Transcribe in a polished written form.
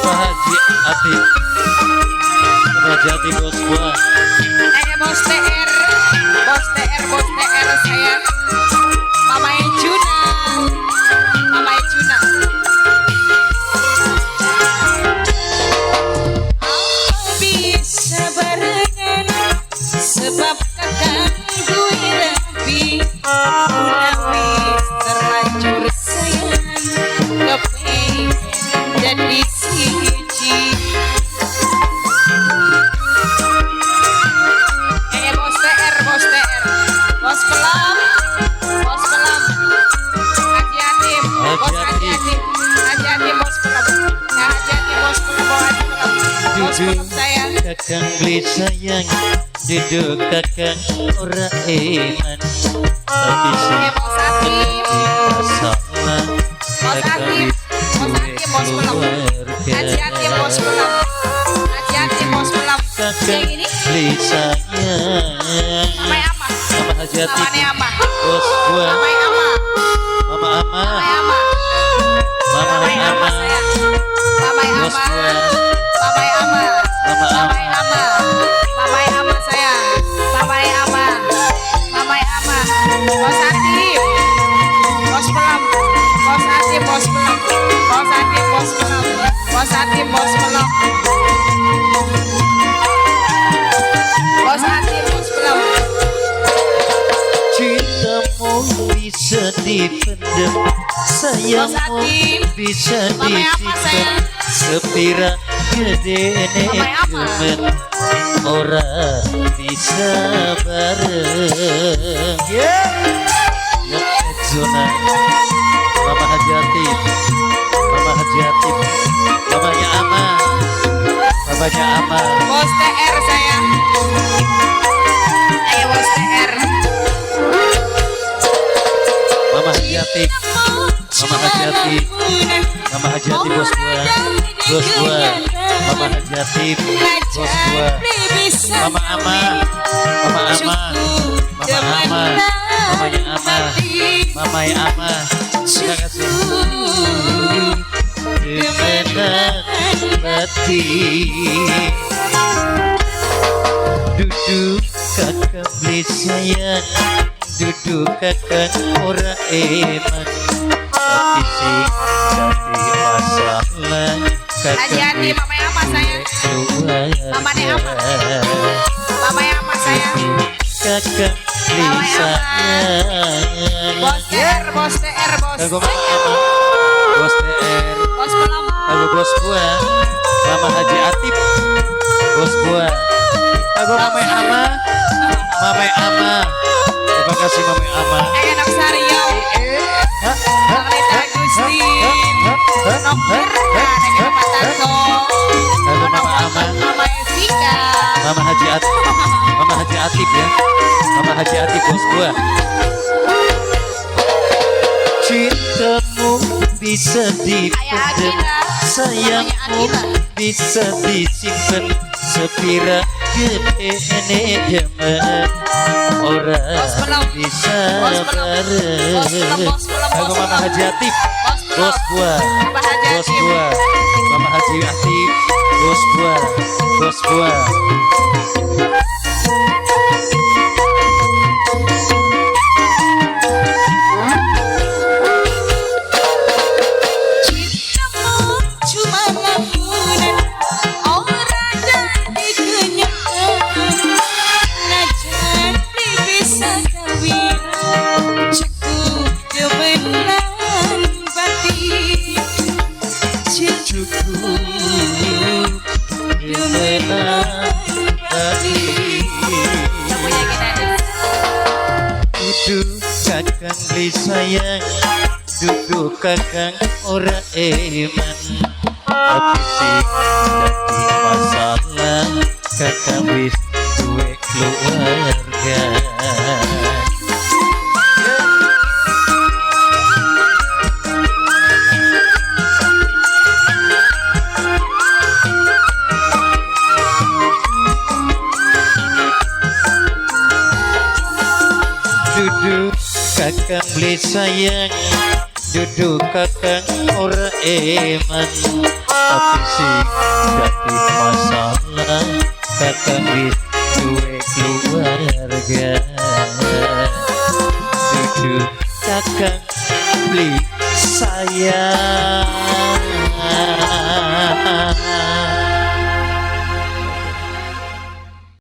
Bapak Haji Atip. Bapak Haji Atip bos gua. Bos TR, bos TR, bos TR saya. Mama Ejuna, Mama Ejuna. Apa bisa barengan sebab kakang duwe rabi, wis terlanjur sayang kepengen jadi siji. Bos TR, bos TR, bos pelam, bos pelam, Haji Atim, bos Haji Atim, Haji Atim, bos pelam, ya Haji Atim, bos pelam, bos Haji pelam, bos pelam saya. Kakang beli sayang, duduk kakang ora eman. Tapi sing Bos Atim, masalah bos kakang Atim, bos Atim, bos pelam, Haji Atim, bos pelam, Haji Atim, bos pelam. Kakang Yang ini, beli sayang. Mama Ama, Mama Haji Atim, Mama Ama, bos gua, Mama Ama, Mama Ama, Mama Ama, Mama Mama Ama Ama, saya, Mama bos Ama. gua, Mama Ama, Mama Mama Ama. Ama, Mama Ama saya, Mama Ama, Mama Ama, Bos Atim, Bos Pelam, Bos Atim, Bos Pelam, Bos Atim, Bos Pelam, Bos Atim, Bos Pelam, Bos Atim, Bos Pelam. Cintamu bisa dipendam, Bos sayangmu Atim, bisa Mama Ama disimpan. saya, Sepira gede Mama Ama. demen ora bisa bareng. Yeah. Ya Zona, Mama Haji Atim, Mama Haji Atim, mamanya Ama, mamanya Ama. Bos TR saya. Ayo Bos TR. Mama Haji Atim, Mama Haji Atim, Mama Haji Atim bos gua, bos gua, Mama Haji Atim, bos gua, Mama Ama, Mama Ama, Mama Ama, mamanya Ama, mamanya Ama. Terima kasih. Demenan batin, duduk kakak beli sayang, duduk kakak ora eman. Tapi sing dadi masalah Haji kakak Atim, Mama Ama saya. Mamane Ama. Mama Ama saya. Kakak beli Mama Ama. sayang. Bos TR, Bos TR, Bos Kagak Mama TR. Ama, bos TR, Bos Pelam. kagak bos gua, Mama Haji Atip, bos gua, kagak Mama Ama, Mama Ama. Terima kasih Mama Ama. Ayo Nok Saryo. Nok Rita Agustin. Nok Mirna, Nek Pak Tanto. Kagak Nok Mama Ama, Mama Evika. Mama Haji Atip, Mama Haji Atip ya, Mama Haji Atip bos gua. Cintamu bisa Ayah dipendam, Akila. sayangmu Mamanya Akila. bisa disimpan. Sepira gede demen ora Bos Pelam. bisa Bos Pelam. Bos Pelam, bareng. Bos Pelam, Aku Bos Mama Pelam. Haji Atip, Bos Pelam. bos gua, Mama Haji bos Atip. gua, Mama Haji Atip, bos gua, bos gua. Cintamu cuma lamunan, ora dadi kenyataan. Najan beli bisa kawin, cukup demenan batin. Cukup demenan batin. Yang punya kita. Duduk kakang beli sayang, duduk kakang ora eman. Tapi sing dadi masalah kakang wis duwe keluarga. Duduk kakang beli sayang, Dudu kakang ora eman, tapi sing dadi masalah kakang wis duwe keluarga. Dudu kakang beli sayang.